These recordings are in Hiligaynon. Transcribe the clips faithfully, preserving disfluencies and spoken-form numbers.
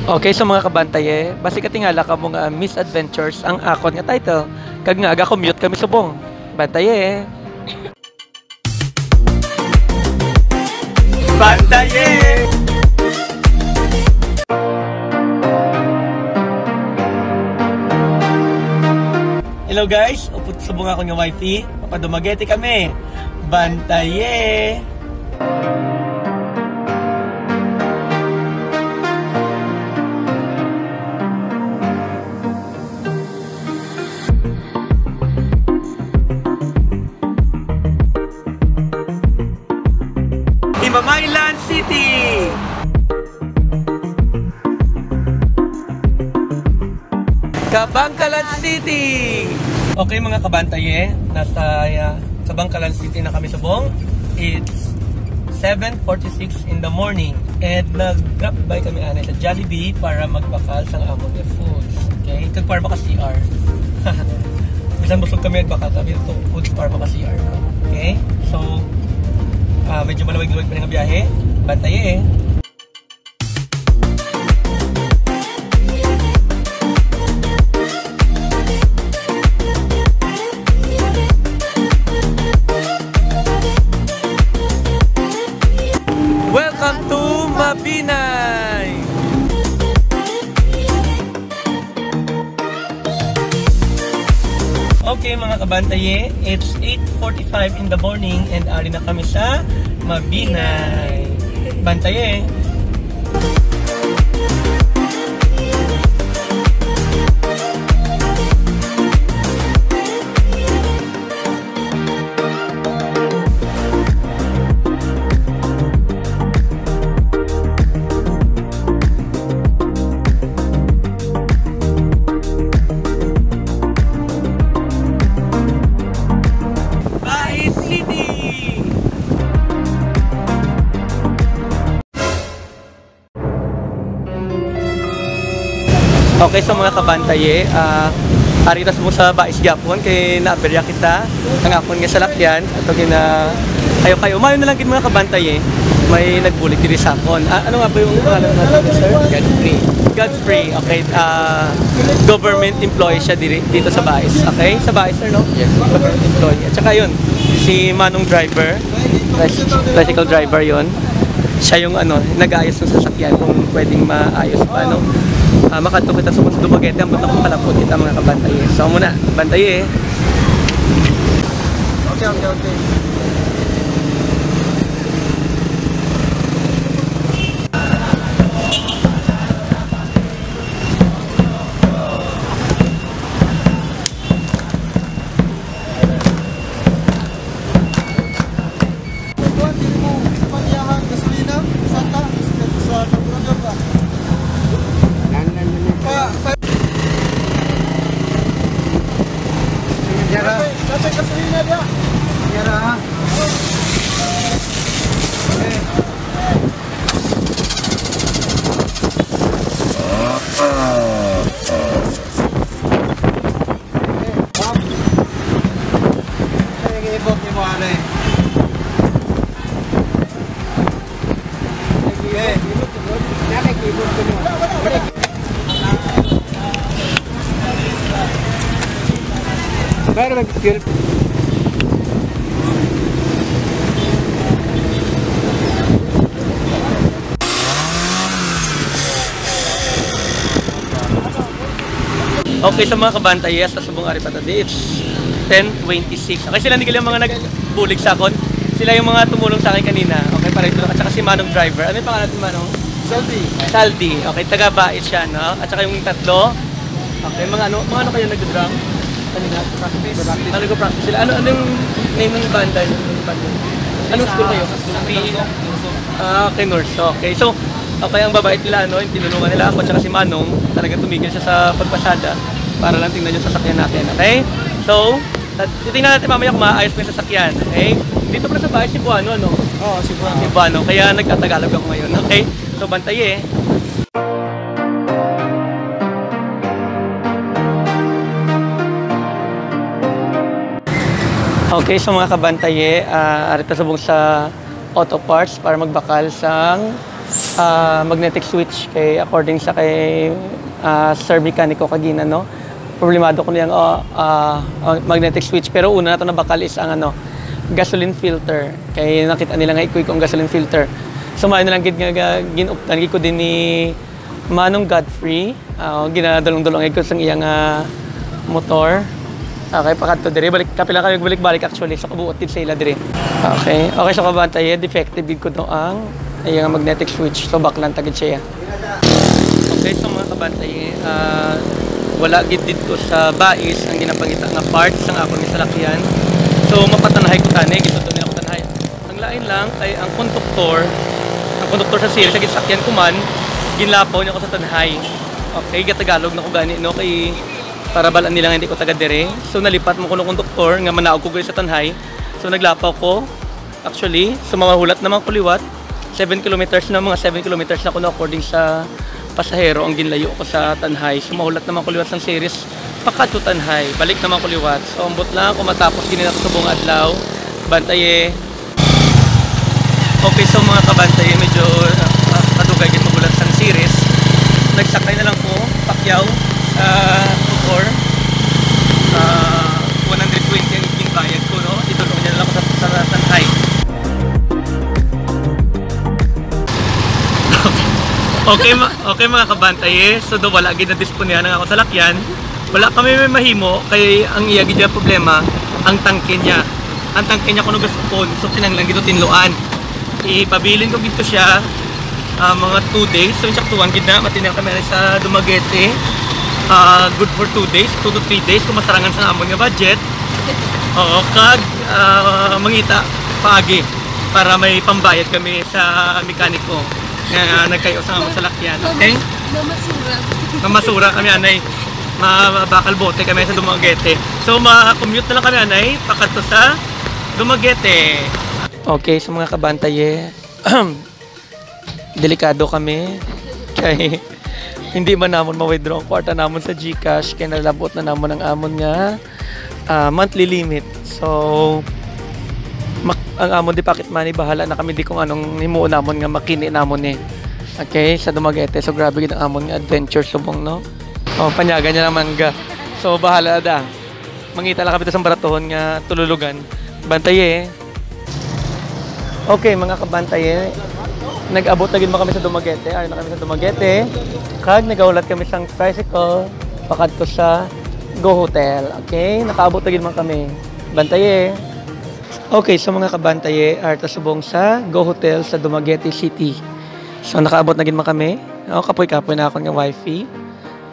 Okay, so mga kabantaye, basi katingala kamo nga Misadventures ang akon nga title. Kag nga aga ko mute kami subong. Bantaye! Bantaye! Hello guys, upod subong akon nga wifey. Papadumagete kami. Bantaye! Himamaylan City. Kabangkalan City. Okay, mga kabantaye, nasa, ah, Kabangkalan City na kami subong. It's seven forty-six in the morning. And nag-drop by kami anay sa Jollibee para magbakal sa amon nga foods. Okay? Kag para maka-C R. Bisan busog kami, magbakal kami ito foods para maka-C R. Okay? So, ah, medyo malawig-lawig pa nga biyahe. Bantaye eh. Welcome to Mabinay! Okay, mga kabantaye, it's eight forty-five in the morning and ari na kami sa Mabinay. Bantaye! Bais City! Okay, so mga kabantaye, ah, ari ta subong sa Bais gyapon kay naaberya kita ang akon nga salakyan. Ato gina kayo kayo. Mayo na lang gid, mga kabantaye, may nagbulig diri sa akon. Ah, ano nga ba yung pangalan natin, sir? Godfrey. Godfrey. Okay. Ah, government employee siya diri dito sa Bais. Okay? Sa Bais, sir, no? Yes. Government employee. At saka yun, si Manong driver, tricycle driver yun. Siya yung ano, nag-aayos ng sasakyan kung pwedeng maayos pa, no? Ah, makadto kita sa Dumaguete, ang butang palapot kita, mga kabantaye. So, muna, bantaye. Okay, okay, okay. Kuwan, dili mo paliyahan gasolina, santa, sa, sa karburador ba? Nanglan na niya. Pa, pa. Yara. Patay, patay gasolina diya. Yara, ha? Okay. Ay, ang ibot ni mo, ano eh. Eh. Pero may fuel. Okay, sa mga kabantay, yes, sa subong ari pa ta di, it's ten twenty-six. Okay, sila ni gali ang mga nagbulig sa akon. Sila yung mga tumulong sa akin kanina. Okay, para ito. At saka si Manong driver. Ano yung pangalan ni Manong? Saldi. Saldi. Okay, taga Bais siya, no? At saka yung tatlo. Okay, mga ano, mga ano kayo nagdodrum? Kanina, practice. Ano, nagpa-practice sila? Ano, ano yung name ng banda? Yung banda? Anong school kayo? Sa P E. Ah, okay, nurse. Okay, so, okay, ang babait nila, ano, yung tinulungan nila ako at saka si Manong, talaga tumigil siya sa pagpasada para lang tingnan yung sasakyan natin, okay? So, tat-, titingnan natin mamaya kung maayos pa yung sasakyan, okay? Dito pala sa Bais, Cebuano, ano? Oo, Cebuano. Cebuano, kaya nagtatagalog ako ngayon, okay? So, bantay eh. Okay, so mga kabantaye, ah, ari ta subong sa auto parts para magbakal sang Ah, magnetic switch kay according sa kay, ah, Sir Mekaniko kagina, no? Problemado ko niyang, ah, ah, ah, magnetic switch. Pero una nato nabakal is ang ano, gasoline filter. Kay nakita nila nga ikoy ko ang gasoline filter. So, maayo na lang gid nga ga-, ginuptan gid ko din ni Manong Godfrey. Ah, ginadulong-dulong gid ko sa iyang, ah, motor. Okay, pakadto diri. Balik, kapila kami balik-balik actually. So, kabuot gid sa ila diri. Okay. Okay, so kabantay, defective gid ko to ang iyang magnetic switch. So, baklan ta gid siya. Okay, so mga kabantay, ah, wala gid dito sa bais ang ginapangita nga part sang akon nga salakyan. So, mapatanhay ko tani, gisundo nila ko tanhay. Ang lain lang kay ang konduktor, ang konduktor sa Ceres, sa gisakyan ko man, ginlapaw niya ko sa tanhay. Okay, gatagalog na ko gani, no? Kay para balaan nila nga hindi ko taga dire. So, nalipat mo ko ng konduktor nga manaog ko gani sa tanhay. So, naglapaw ko. Actually, so mahulat naman ko liwat. Seven kilometers na, mga seven kilometers na kuno according sa pasahero ang ginlayo ko sa Tanhay. So mahulat naman ko liwat sang Ceres, pakadto Tanhay. Balik naman ko liwat. So ambot lang ako matapos gini na subong adlaw. Bantaye. Okay, so mga kabantaye, medyo, ah, kadugay gid mahulat sang Ceres. Nagsakay na lang ko, pakyaw sa motor. Ah, one hundred twenty ang ginbayad ko, no? Idulong niya na lang ko sa, sa Tanhay. Okay, ma-, okay, mga kabantaye. So, do wala gid na disponihan ang ako salakyan. Wala kami may mahimo kay ang iya gid nga problema, ang tangke niya. Ang tangke niya kuno gasupon, so kinahanglan gid tinluan. Ipabilin ko gid to siya, ah, mga two days. So, insaktuhan gid na, matinal kami sa Dumaguete. Ah, good for two days, two to three days kung masarangan sa amon nga budget. Oo, kag, ah, mangita paagi para may pambayad kami sa mekaniko nga nagkayo sa amon salakyan. Okay? Mamasura. Mamasura kami, anay. Mabakal bote kami sa Dumaguete. So, ma-commute na lang kami, anay, pakadto sa Dumaguete. Okay, sa mga kabantaye, delikado kami. Kay hindi man namon ma-withdraw ang kwarta namon sa GCash, kay nalabot na namon ang amon nga, ah, monthly limit. So, mak-, ang amon di pocket money, bahala na kami di kung anong himuon namon nga makini namon ni. Okay, sa Dumaguete. So, grabe gid ang amon nga adventure subong, no? Oh, panyagan niya lang mangga. So, bahala na da. Mangita lang kami sa baratuhon nga tululugan. Bantaye. Okay, mga kabantaye. Nag-abot na gid mo kami sa Dumaguete. Ari na kami sa Dumaguete. Kag nagahulat kami sang tricycle pakadto sa Go Hotel. Okay, nakaabot na gid man kami. Bantaye. Okay, so mga kabantaye, ari ta subong sa Go Hotel sa Dumaguete City. So nakaabot na gid man kami. Oh, kapoy-kapoy na akon nga wifey.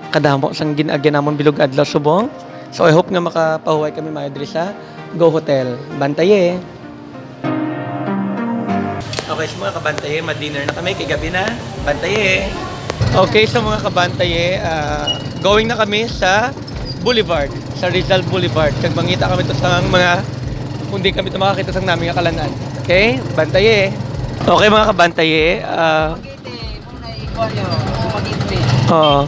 Kadamo sang gin-agyan namon bilog adlaw subong. So, I hope nga makapahuway kami maayo diri sa Go Hotel. Bantaye. Okay, so mga kabantaye, ma-dinner na kami kay gabi na. Bantaye. Okay, so mga kabantaye, ah, going na kami sa Boulevard, sa Rizal Boulevard. Kag mangita kami to sa mga, kung di kami to makakita sa nami nga kalan-an. Okay? Bantaye. Okay, mga kabantaye, ah, Dumaguete, muna ikuan nyo, Dumaguete. Oo.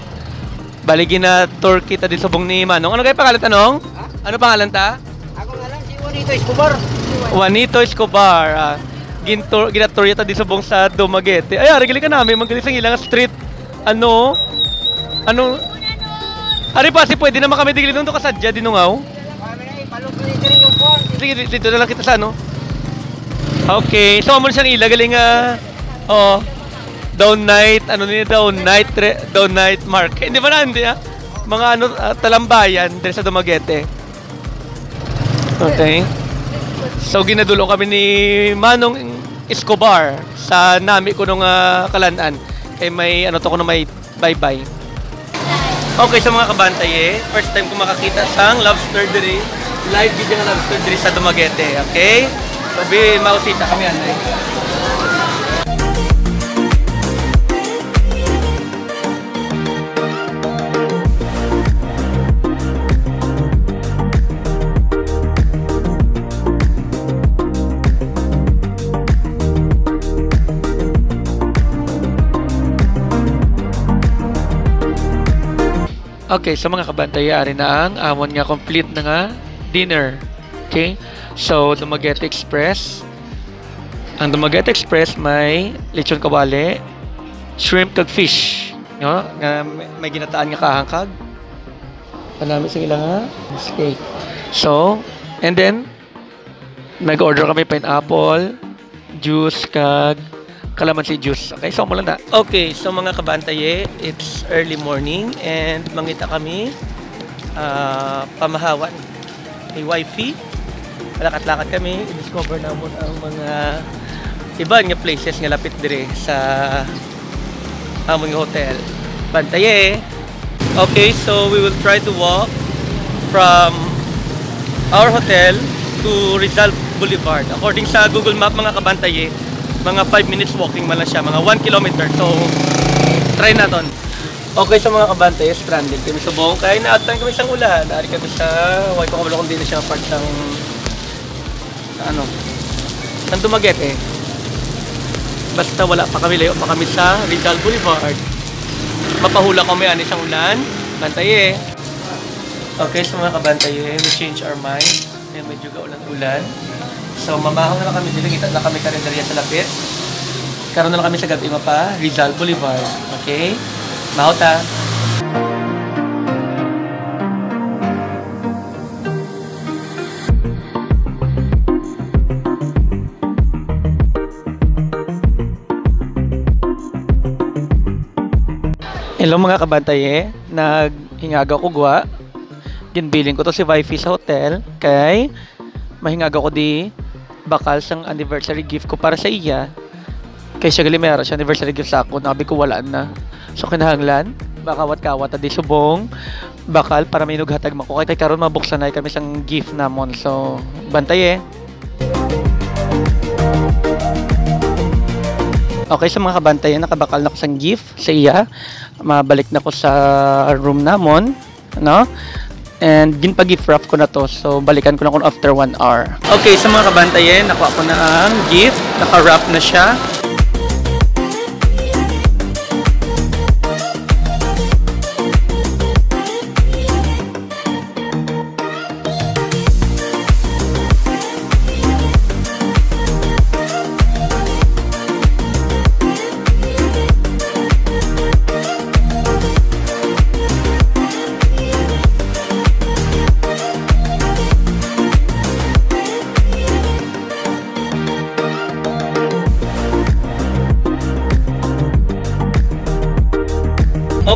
Bali, gina-tour kita din subong ni Manong. Ano kay pangalan ta, Nong? Ha? Ano pangalan ta? Ako nga lang, si Juanito Escobar. Juanito Escobar. Ah, gin-tour, gina-tour kita din subong sa Dumaguete. Ay, ari, gali ka namin, manggaling sa ilang street. Ano? Ano? Ari pa, si pwede naman kami digli nung to kasadya, dinungaw. Sige, di-, dito na lang kita sa ano. Okay, so amo siyang ila, galing nga, oh, down night, ano ni, down night, re-, down night market. Hindi ba na, hindi ah? Mga ano, ah, talambayan, diri sa Dumaguete. Okay. So, ginadulo kami ni Manong Escobar sa nami ko nung, ah, kalan-an. Kay may, ano to, kuno may bye-bye. Okay, sa mga kabantaye, first time ko makakita sang lobster diri. Live video nga lobster diri sa Dumaguete, okay? So, bi, mausita kami, anay. Okay, so mga kabantay, ari na ang amon nga complete na nga dinner. Okay? So, Dumaguete Express. Ang Dumaguete Express may lechon kawali, shrimp kag fish, no? Nga may, may ginataan nga kahang kag panami sa ila nga steak. So, and then, nag-order kami pineapple juice kag calamansi juice. Okay, so mo lang na. Okay, so mga kabantaye, it's early morning and mangita kami, ah, pamahawan ni wifey. Lakat-lakat kami, i-discover namon ang mga iban nga places nga lapit dire sa amon nga hotel. Bantaye! Okay, so we will try to walk from our hotel to Rizal Boulevard. According sa Google Map, mga kabantaye, mga five minutes walking man lang siya, mga one kilometer. So, try naton. Okay, so mga kabantaye, stranded kami subong kay naabtan kami sang ulan. Ari kami sa, way ko kabalo kung di na siya part sang, ano, sang Dumaguete. Basta wala pa kami, layo pa kami sa Rizal Boulevard. Mapahulak kami ani sang ulan. Bantaye. Okay, so mga kabantaye, we change our mind. Kaya medyo gaulan-ulan. So, mamahon na lang kami dili. Kita na kami karinderya sa lapit. Karon na lang kami sa gabi mapa Rizal Boulevard. Okay? Mahot, ha? Hello, mga kabantaye. Naghingaga ko gwa. Ginbiling ko to si wifey sa hotel kay mahingaga ko di bakal sang anniversary gift ko para sa iya. Kay siya gali may ara siya anniversary gift sa ako. Nabi ko wala na. So, kinahanglan, makawat-kawat na di subong bakal para may nughatag man ko. Kay, kay karon mabuksan na kami sang gift namon. So, bantay eh. Okay, sa mga kabantay, nakabakal na ko sang gift sa iya. Mabalik na ko sa room namon, no? And ginpag-gift wrap ko na to. So, balikan ko na kun after one hour. Okay, sa mga kabantay, eh, nakuha ko na ang gift. Naka-wrap na siya.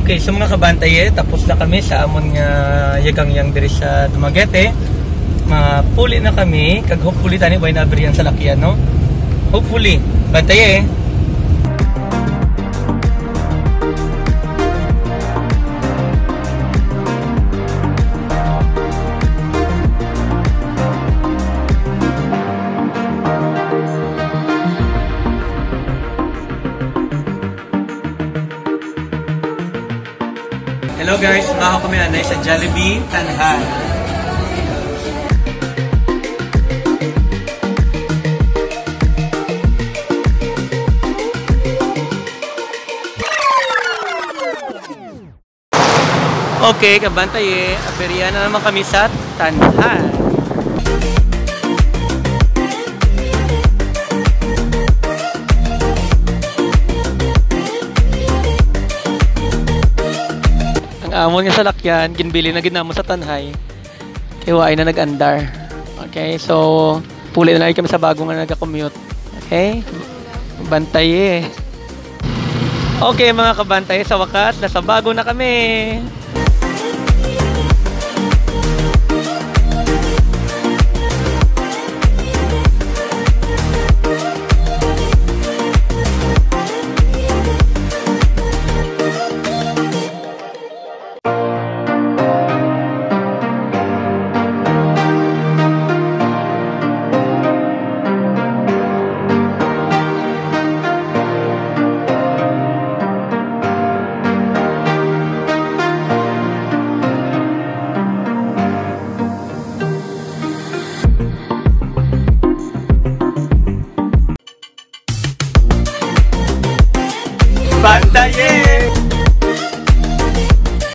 Okay, so mga kabantay, eh, tapos na kami sa amon nga yagangyang diri sa Dumaguete. Mapuli na kami, kag hopefully tani way na abri ang salakyan, no? Hopefully. Bantay, eh. Hello guys, maho kami anay sa Jollibee Tanhay. Okay, kabantay eh. Aperian na naman kami sa Tanhay. Ang amon nga salakyan, ginbili na gid namon sa Tanhay. Kay waay na nag-andar. Okay, so puli na lang kami sa bago nga nagakommute. Okay? Bantay eh. Okay, mga kabantay, sa wakas, nasa bago na kami.